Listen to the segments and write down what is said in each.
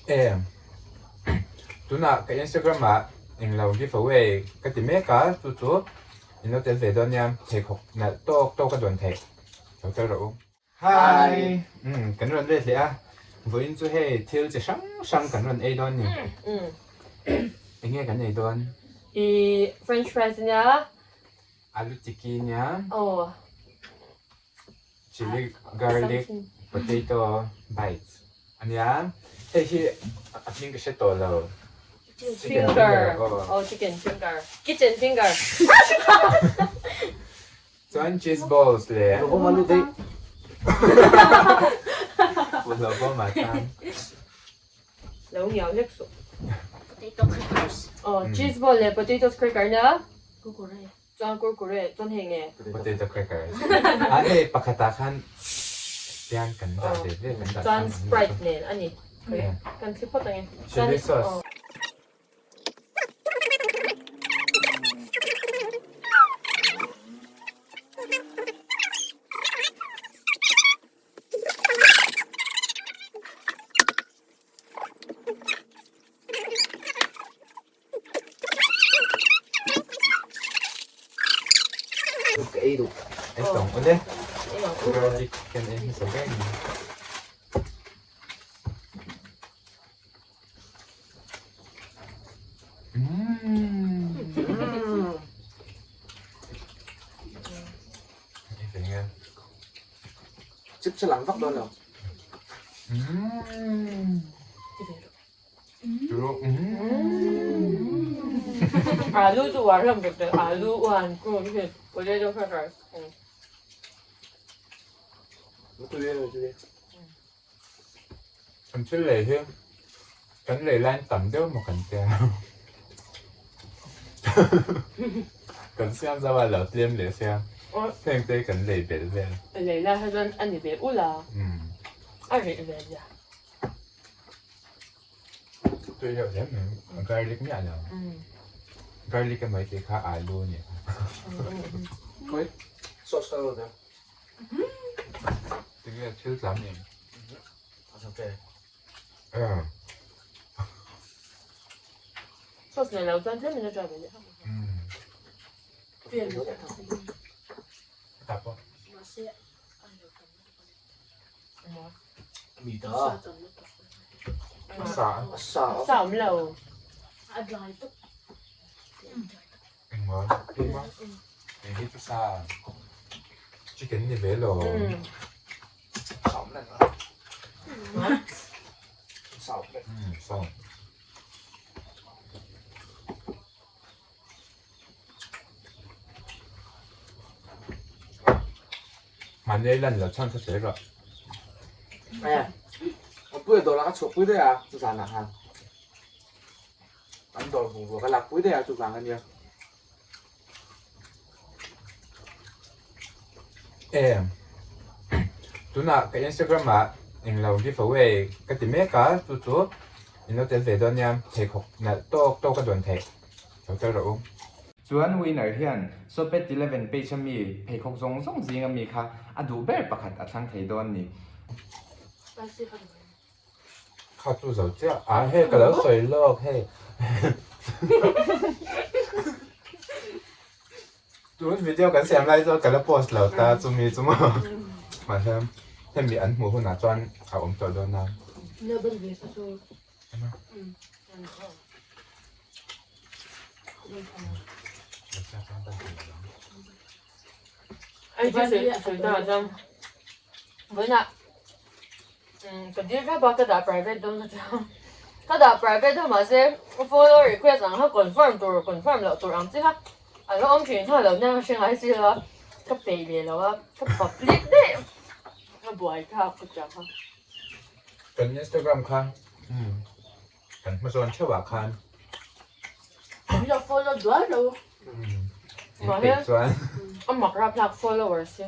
Em tunah ka Instagram ah englo give away ka ti mek a chu chu in lo tel ve dawn nia pheikhawk nalh tawk tawk a dawn theih lo tel rawh u. Hi! Umm kan rawn let leh a, vawiin chu hei thil chi hrang hrang kan rawn ei dawn ni. Eng nge kan ei dawn? I french fries nia. Alu tikki nia. Aw. Chilli garlic potato bites ania. Hei hi a hming ka hre tawh lo. Chicken finger. Aw chicken finger. Kitchen finger. Chuan cheese balls leh Hlauhawm ah chuan. Lo ngiau hlek suh. Potato crackers. Aw cheese ball leh potato cracker nia. Kurkure. Chuan kurkure chuan hei nge. Potato crackers. A hei pakhat ah khan tian kan dah ve ve kan dah Chuan sprite nen a ni. Kan thli phawt ang e. Chilli sauce. Ka ei duh. Ei tawng ule. Garlic kan ei hmasa ber ni. Chips a lang vak dawn lo. Alu chu uar hlawm tuk tuk alu uan kung hi potato crackers. Kan thil lei hi kan lei laiin tam deuh maw kan tia kan siam zau a lo tlem leh sia heng te hi kan lei belh vel. Lei lai hi chuan a ni ve ul a, a reh ve zia. Tui deuh hle mai, garlic miah lo. Garlic emaw i tih kha alu a nih kha. Khawi sauce ka lo ve. Tinge thil tlam em? A zau ṭe. Aw. Sauce nei lo chuan tlem in a ṭha ve leh. Ta pawh. Mi ta. A sa. A sa. A sa awm lo. A dry tuk. Engmaw? Engmaw? Hei hi chu sa chicken ni ve lo. Sa awm reng a. Sa awm reng. Sa awm. Mahni lan lo chhan kha sawi rawh. Eh, a pui a dawr ah ka chhuah pui daih a, chuzan ah khan. An dawr bungrua ka lak pui daih a chuvang a nia. Em tunah ka Instagram ah englo give away ka ti mek a chu chu in lo tel ve dawn nia pheikhawk nalh tawk tawk a dawn theih lo tel rawh u. Chuan winner hian Sopet 11 page ami pheikhawk zawng zawng zing ami kha a duh ber pakhat a thlang thei dawn ni. Kha chu zo chiah a hei ka lo sawi lawk hei tun video kan siam lai chuan ka la post lo ta chumi chu maw mahse hemi an hmuh hunah chuan a awm tawh dawn a. Ai chu sawi sawi ta chuan vawiinah Ka dil thlap a, ka dah private dawn a chuan ka dah private a mahse follow request ang kha confirm tur confirm loh tur ang chi kha a lo awm thin kha lo nia ka hre ngai si lo a, ka peih leh lo a, ka public daih ka buai thlak ka tia kha. Kan Instagram kha kan hma zawn theuh ah khan. Min lo follow dual lo. In peih chuan. A mak rapthlak followers hi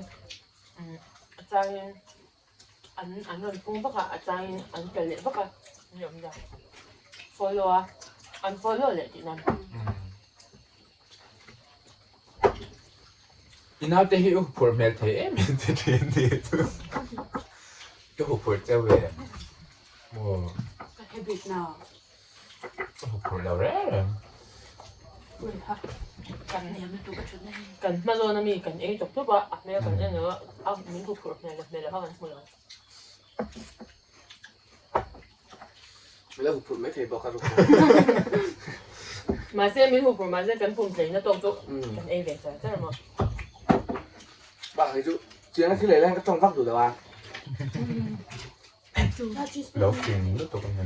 a changin. An an rawn pung vak a, a changin an pel leh vak a, ni awm nia. Follow a, an follow leh tih nan. I naute hi u huphurh hmel thei em em che thin ni chu. Ka huphurh cheu ve. Maw. Habit na. Ka huphurh lo reng reng. Kan hma zawn ami kan ei tawp tawp a, a hmel kan en lo a, a min huphurh hmel leh hmel lo kha kan hmu lo. Min lo huphurh mai thei bawk a ruk. Mahse min huphurh mahse kan pum tleina tawk chu kan ei ve char char maw. Bak hei chu chiang a thil ei lai ka tawng vak duh lo a. Lo fing lutuk a ni.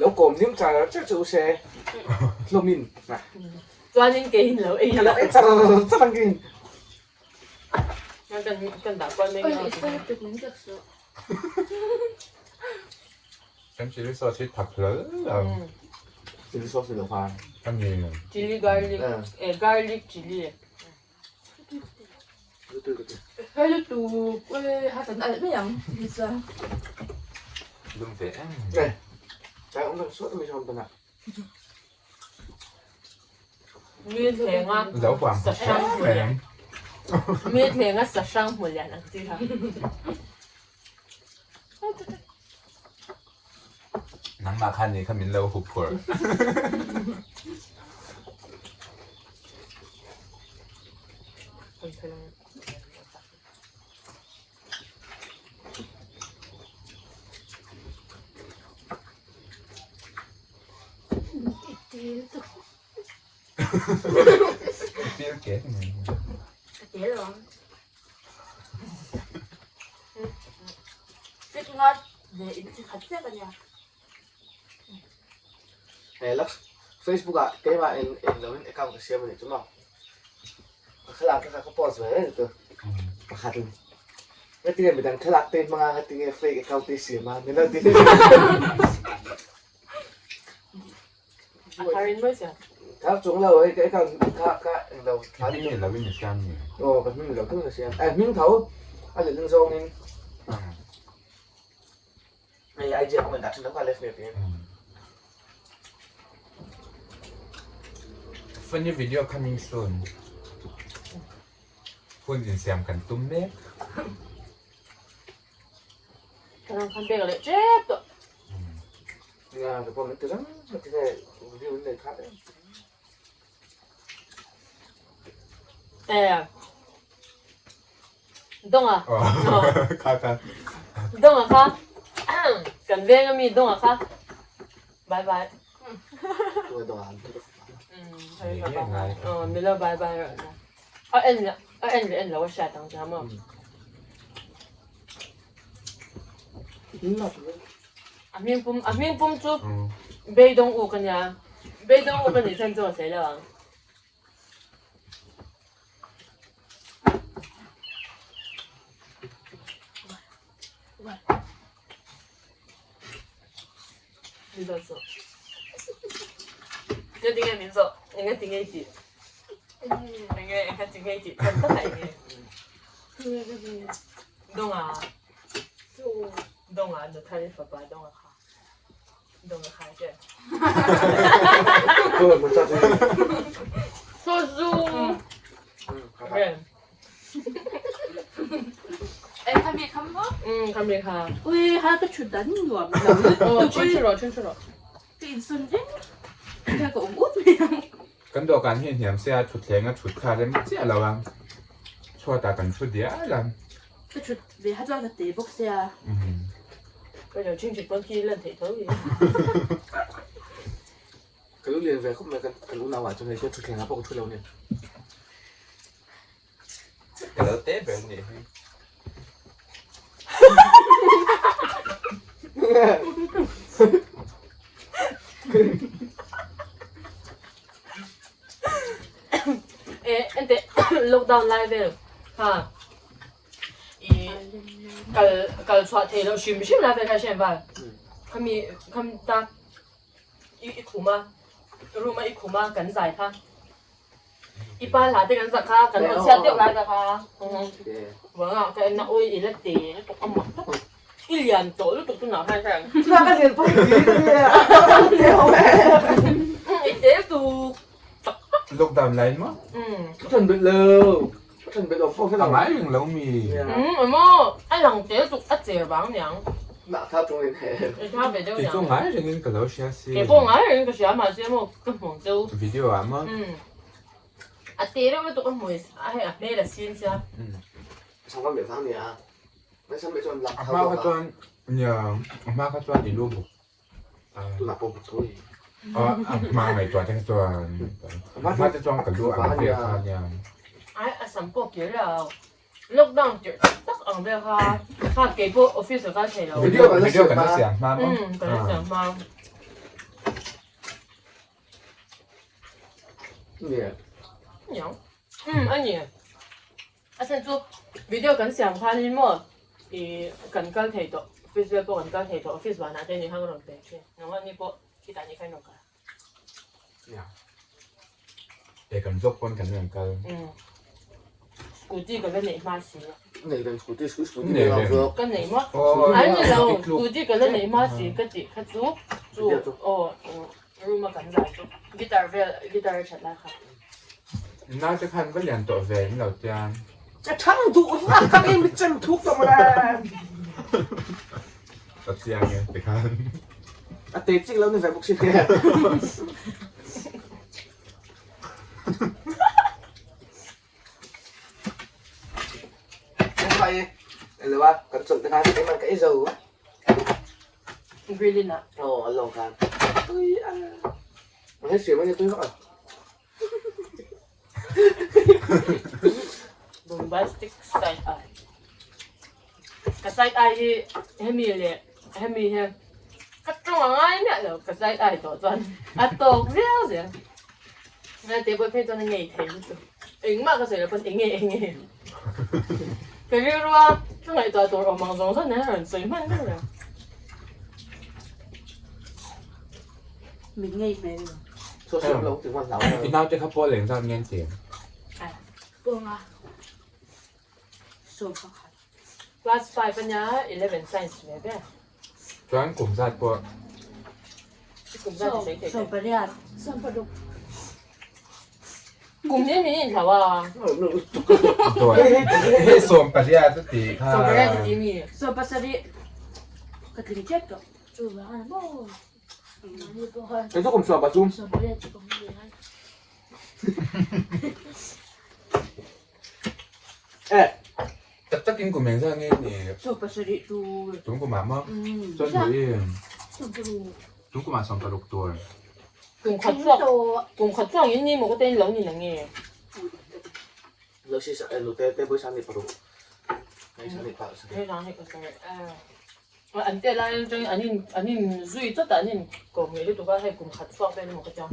Lo kawm hlim char char che u se hlawmin. Chuanin keiin lo ei a. Lo ei char char ang keiin. Kan kan dah kual mai nge. Kan chilli sauce hi thak hlal lo. Chilli sauce ni lo khan. A ni. Chilli garlic eh garlic chilli. Hei lutuk ui ha kan alh mai ang ti chuan. Lum ve em. Eh. Chai awm tak suat mai chuan pana. Mi thlenga Lo huam sa hrang hmu lian. Mi thlenga sa hrang hmu lian ang chi kha. Nangmah khan nih kha min lo hup phur. Ipil ke. Ka tel lo ang. Fit ngat ve in chi khat chiah ka nia. He lak Facebook ah keimah in eng lo in account ka siam a nih chu maw. Ka thlalak te kha ka post ve reng tu. Pakhat in. Ngatinge midang thlalak te hmanga ngatinge fake account te siam a min lo ti. A thar in mai sia. Thar chung lo hei ka account kha ka eng lo thla ni lo in siam ni. Aw ka hming lo thung ka siam. Eh hming tho a leh zawng in. Hei IG ah comment dah thin lo kha left me pin. Funny video coming soon. Hun insiam kan tum mek. Ka rang khan pek leh tep tawh. Nga ka pawh min ti rang ka ti nge video in nei khat em. Eh. Donga. Kha kha. Donga kha. Kan veng ami donga kha. Bye bye. Donga. Milo bye bye. A en a en leh en lo a hriat ang che maw. A hming pum a hming pum chu beidawng uk a nia. Beidawng uk a nih chhan chu a sawi lo ang. Min zawh suh. Enga tinge min zawh? Enga tinge i tih? Enge enga tinge i tih? Tam takah enge? Dawnga. Dawnga Nuthari fapa Dawnga kha. Dawnga kha che. Sozu. Ren. Eh khami kham maw? Um khami kha. Ui ha ka thut dan nuam lo Oh chin chu rawh chin chu rawh. Ka in sun reng. Ka ka um ut mai ang. Kan dawhkan hi hniam se a thutthleng a thut kha rem chiah lo a, chhuatah kan thu dial a. Ka thut ve ha chuan ka te bawk sia. Ka lo chin chit pawn khi lan theih tho hi. Ka lu lian ve khawp mai kan unau ah chuan hei chuan thutthleng ah pawh ka thu lo nia. Ka lo te ber nih hi. Eh ente lockdown lai vel ha i kal kal chhuah thei loh hrim hrim lai vel kha hriat val khami kham ta i i khum a room a i khum a kan zai kha I pa hla te kan sak kha kan rawn chhiat deuh lai ta kha vang ah ka en a ui i la te lutuk a mak tak i lian tawh lutuk tunah khan ka Tunah ka lian pawh i ti ka nia i te lutuk tak tak Lockdown lai maw? Ka than bet lo ka than bet lo phone A ngai reng lo mi Emaw a lang te lutuk a cher vang niang. Nak thau chung in he. I thau ve deuh Kei chu ngai rengin ka lo hria si. Kei pawh ngai rengin ka hria mahse maw ka hmuh chu. Video ah maw? Umm. A te reuh lutuk a hmui a hei a hmel a sin sia. Sam kan beh vang nia. Mai sam beh chuan lak A thau hma zawk kha a. chuan nia a hma kha chuan i lu buk. Tunah pawh buk tho i. A hma ngaihtuah te kha chuan a hma te chuan ka lu ang vel kha nia. Ai a sam pawh kir lo. Lockdown tirh tak tak ang vel kha kha kei pawh office ka kal thei lo. Video video kan la siam hma maw? Umm kan la siam hma. Nia. Nia. Umm a ni. A chhan chu video kan siam khanin maw ih kan kal thei tawh office vel pawh kan kal thei tawh office vanah te ni khan ka rawn pe thin nangmah ni pawh khitah ni khan rawn kal. Nia. He kan vlog pawn kan rawn kal. Umm scooty ka la neih hma si. Nei kan scooty scooty nei lo vlog. Ka nei maw? An ni lo scooty ka la neih hma si ka tih kha chu chu aw room a kan zai chu guitar vel guitar a that lai kha. Naute khan va lian tawh ve in lo tia. Ka thang duh hlak kha i mi chem thuk tawh mawle. Ka chiang e tikhan. A te chik lo ni ve bawk si te. Khai elo a kan chawlh te khan keimah ka ei zo. Grillin ah. Aw an lo khan. Tui a. He siam a ni tui vak a. Bombastic side eye. Ka side eye hi hemi leh hemi hi ka tawng a ngai miah lo ka side eye tawh chuan a tawk viau zel. Ngai te pawh phei chuan a ngei thei lutuk. Engmah ka sawi loh pawn enge enge. Ka rilru a ka ngaihtuah tur awm ang zawng zawng nen a rawn sawi hman deuh reng. Mit ngei hmel lo. Social lo ti hman hlau. I naute kha pawl eng zat nge an ti? Pawnga 11. Class 5 ania 11 science ve ve. Chuan kum zat pawh. Kum zat i sawi thei Sawm pariat. 16. Kum hi min inhlau a. Hei 18 a ti kha. 18 a ti mi. 17. Ka tling tep tawh. Chu vang a ni maw. Kei chu kum suah pathum. Eh. Tak takin kum eng zat nge ni? 17 tur. Tun kum ah maw? Chuan hui. Tun kum ah 16 tur. Kum khat chuak kum khat chuak in ni maw ka ten lo ni na nge? Lo si sa lo te te boi sang ni paruk. Hei sang ni pa. Hei sang ni pasarih. An tel lai atangin an in an in zui chawt a, an in kawm ngei lutuk a, hei kum khat chhuak vel emaw ka tia.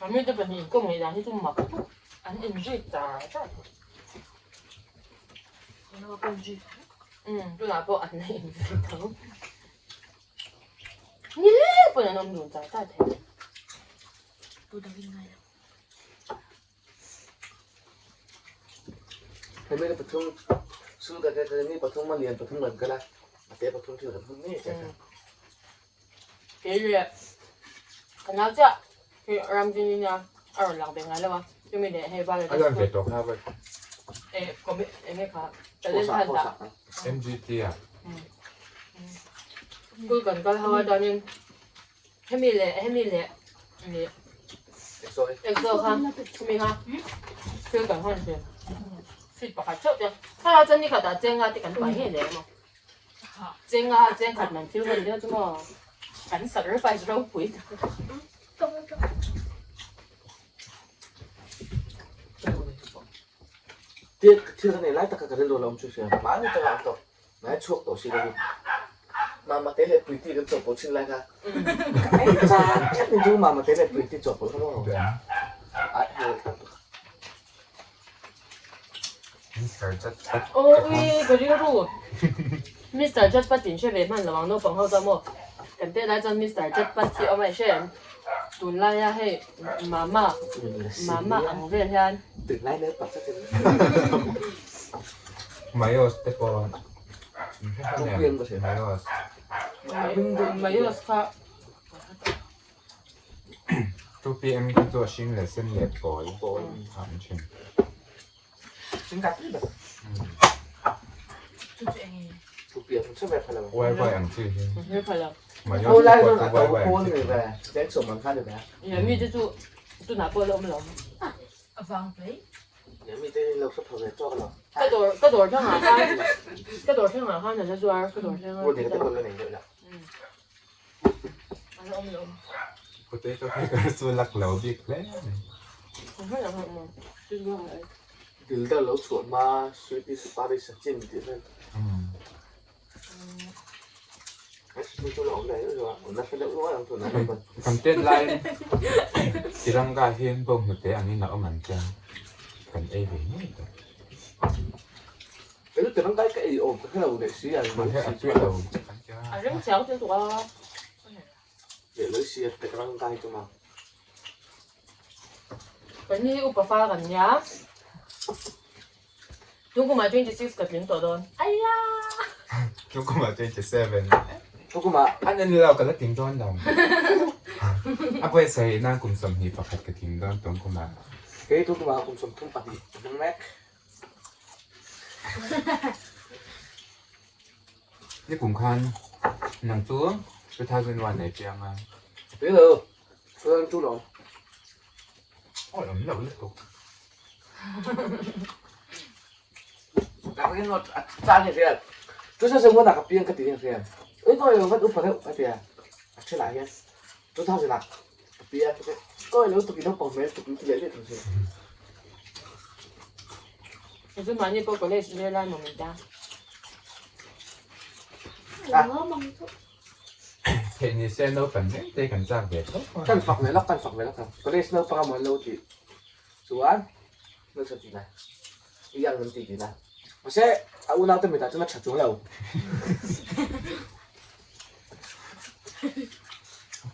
A mite pahnih inkawm ngei dan hi chu mak lutuk, an in zui char char thei. Umm tunah pawh an la in zui tho. Ni lek pawn an awm dun char char thei. Hemi na pathum sul ka ka ni pathum a lian pathum kan kal a a te pathum thil kan hun ngei che ka. Kei leh ka nau chiah hi Ramjin in a a rawn lang ve ngai lo a chumi leh hei val A lan ve tawh kha va. E kawm enge kha talent hunt ah. MGT ah. School kan kal ho a chuanin Hemi leh hemi leh nih Exo kha chumi kha thil kan hawn thin seat pakhat theuh te kha chuan ni khatah chenga te kan pai ngei leh emaw chenga cheng khat man thil hawn deuh chu maw kan sacrifice ropui tak Thil thil kan ei lai taka ka rilru a lo awm chu hria mahni changah an tawp. Ngai chhuak tawh si lo hi. Mama te leh Preeti kan chawhpawlh thin lai kha. Ka ei chak tlat ni chu Mama te leh Preeti chawhpawlh kha maw. Ai hei ka tu. Mister Jatpat. Aw ui ka rilru. Mister Jatpat in hre ve hman lo ang naupang ho chuan maw. Kan te lai chuan Mister Jatpat hi awm a i hre em? Tunlaia hei mama mama ang vel hian. Tunlai leh pakhat in. Mayos te pawh in hre hman em? Mayos. Mayos kha. 2PM kha chu a hring leh sen leh pawl a an thin. Hring ka tui ber. Chu chu eng nge? Thu pian hrim hrim e pha lo. Wai wai ang chi hi. Hre pha lo. Ho lai zawn a to pawn ni ve. Cheng sawm ang kha ni ve. Ya mi te chu tunah pawh la awm lo. A vang mai. Ya mi te lo hre pha ve tawk lo. Ka dawr ka dawr thlangah khan ka dawr thlangah khan a la zuar ka dawr thlengah. Wo ding te pawh la nei deuh la. A la awm lo. Potato cracker chu lak lo bik hle mai. Dildar lo chhuah hma Sweety Supari Sachin tih vel. Kan tet lai Tiranga hian bawnghnute angin a awm an tia, kan ei ve ngei tawh. A ring chiang chu tuk a. Kan hi upa fa kan nia. Tung kumah 26 ka tling tawh dawn. Aiya! Tung kumah 27. Tung kumah an en lo ka la tling dawn lo. A pawi sawi nan kum 21 ka tling dawn tung kumah. Kei tung kumah kum 32 ka hmang mek. Ni kum khan nang chu 2001 ei piang a. Tui lo, 2002 lo. Awi awm lo lutuk. Ka rin lo a chang hi hriat. Chu se se ngun ah ka piang ka ti hi hriat. Ui kawi lo vat upa deuh ka ti a. A then ah hian 2000 ah ka piang ka ti. Kawi lo tuk i naupang hmel tuk in ti leh leh thung si. Chu mahni pawh college zir lai maw min ta. Theih ni se naupang reng te kan chak ve tho a. Kan fak ve lawk kan fak ve lawk ang. College naupang amaw an lo tih chuan hmeltha tih na i ang an ti tih na. Mahse a unau te mitah chuan a tha chuang lo.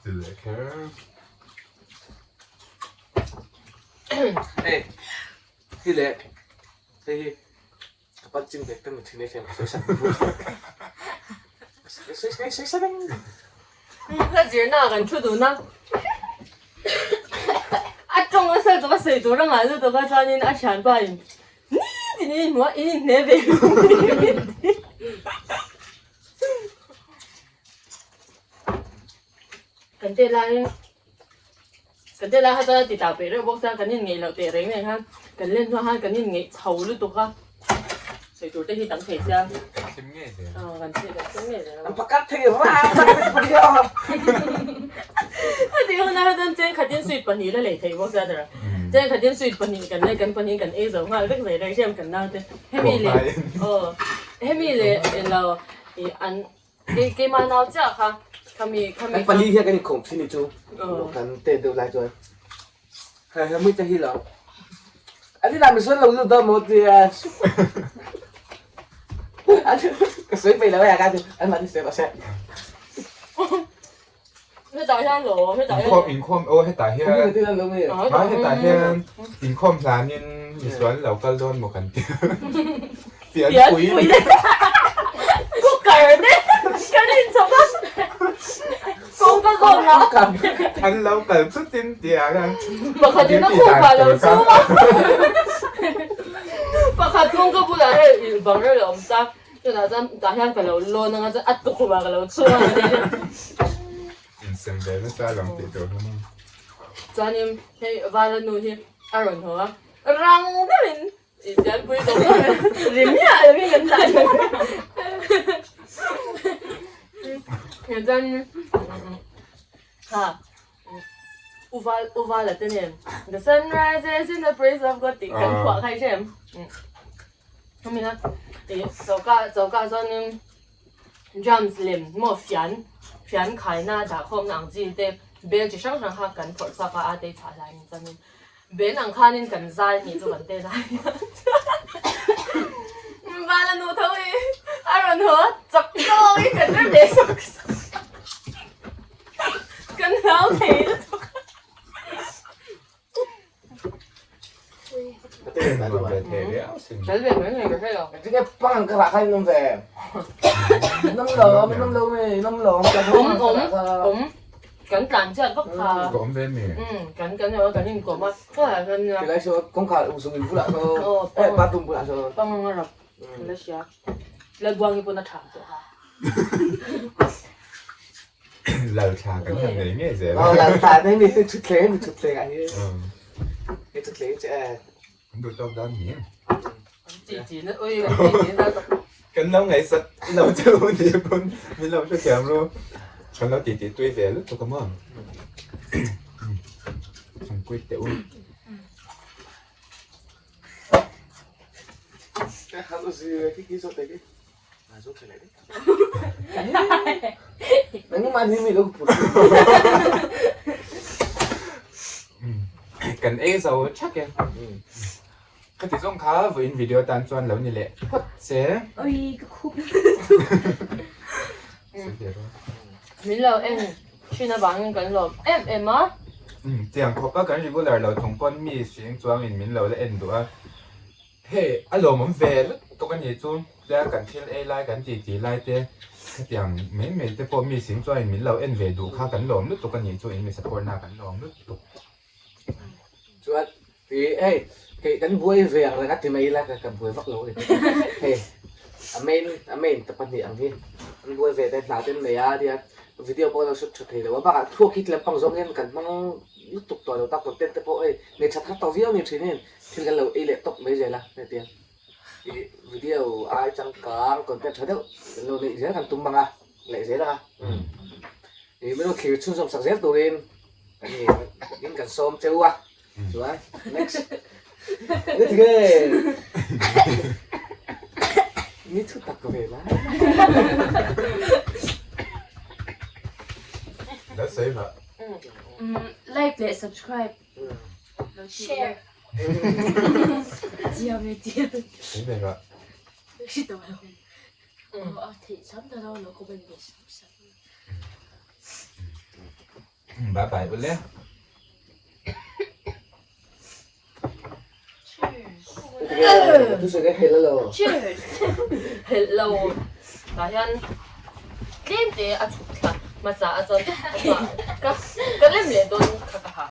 Ti leh kher. Hei hi leh hei hi. Ka pan ching vek kan thin e hlem sawi sak sawi sawi sak Ka zirna ah kan thu dun a a tawng a sal tawk a sawi tur a ngah lutuk a chuanin a thianpa in ni tin in inhmu a in inhne ve Kan tet laiin Kan tet lai kha chuan a ti tau peih reuh bawk sia, kan inngeih loh teh reng nen khan kan len hnuah khan kan inngeih chho lutuk a, sawi tur te hi tam thei sia. Kan thim ngei zel. Aw kan thim kan thim ngei zel. An pakhat thei ra ra A tih hunah kha chuan cheng khatin sweet pahnih la lei thei bawk sia tara. Cheng khatin sweet pahnih kan lei kan pahnih kan ei zo nghal vek zai reng hriam kan nau te. Hemi leh aw hemi leh ilo ih an Kei keimah nau chiah kha khami khami Kan pali hian kan inkhawm thin ni chu kan te deuh lai chuan hei hemi te hi lo an inah misual lo lut dawn maw tia ka sawi peih lo e ka ti an mahni sawi rawh se hetah hian lo hetah hian Inkhawm inkhawm aw hetah hian ma hetah hian inkhawm hlanin misual lo kal dawn maw kan ti pianpui cooker te kan inchawp a kawngka zawn ah an lo kal chutin tia khan pakhat in a khup ah lo chhum a pakhat kawngka bulah hei bang reuh a awm ta. Tunah chuan tah hian ka lo lawn anga chuan a tukhum ah ka lo chhung ang ania. Insem ve nasa lang tih tur hi maw. Chuanin hei Vala nu hi a rawn haw a, rang deuhin i pianpui tawh dawn a, ri miah lovin kan dah tawh. Chuan ha U Val U Vala te nen The sun rises in the praise of God tih kan phuah kha i hre em? Hemi kha ih choka choka ah chuanin drums lem maw fian fian khaina dah khawmna ang chi te bel chi hrang hrang kha kan phawrh chhuak a a tei chhuah hlaiin chuanin ben ang khanin kan zai anih chu kan tet a Vala nu tho hi a rawn haw a chak tawk in kan rem leh sawk sawk kan hlau thei lutuk a. Tel ve mai nge ka hre lo. Tinge pang ka rah kha in awm ve. Nawm lo, nawm lo mi, nawm lo. Awm awm awm. Kan tlan chiat vak kha. Ka awm ve mi. Kan kan kan inkawm a. Tilai saw kawngkhar usung in bulah saw. Eh bathroom bulah saw. Pang ang a rap. Ka la hria. Lalbuangi pawn a ṭham tawh ha. Lal thla kan han nei ngei zel. Aw lal thla nei mi thutthleng mi thutthleng ah hi. Mi thutthleng che e. An duh tawk dan ni. An ti ti na ui an ti ti na. Kan lo ngaihsat lo che u ni pawn min lo hrethiam ru. Kan lo ti ti tui ve lutuk a maw. An quit teh u. Kan ei zo thak e. Ka ti zawng kha vawiin video tan chuan lo ni leh phawt che. Oi ka khup. Min lo en thin avangin kan lawm em em a. Tiang khawpa kan regular lo chung pawn mi sing chuangin min lo la en duh a. Hei a lawmawm ve lutuk a nih chu tia kan thil ei lai kan ti ti lai te khatiang mai mai te pawh mi sing chuan min lo en ve duh kha kan lawm lutuk a nih chu in mi support na kan lawm lutuk. Chuan ti hei kei kan buai ve ang reng a ti mai ila ka buai vak lo a ni hei a main a main ta pahnih ang hi an buai ve te hna ten nei a tia video pawh lo shoot tha thei lo a bakah thuak hi tlem zawng hian kan hmang lutuk tawh lo ta content te pawh hei nei that khat tawh viau a ni thin in. Thil kan lo ei leh tawp mai zel a hetiang i video ai changkang content tha deuh kan lo neih zel kan tum bang a leh zel ang a i min lo thlir chhunzawm sak zel turin kan ni in kan sawm cheu a chuan next nge ni thu tak ve la Lo sawi mah. Like leh subscribe. Share. Chia ve chia. Sawi ve rawh. Hri tawh lo. A theih sam ta lo lo comment ve sam sam. Bye bye ule. Cheers. Tu sawi hello. Cheers. Hello. Tah hian tlem te a chhuk thla hmasa a chuan ka ka lem leh dawn.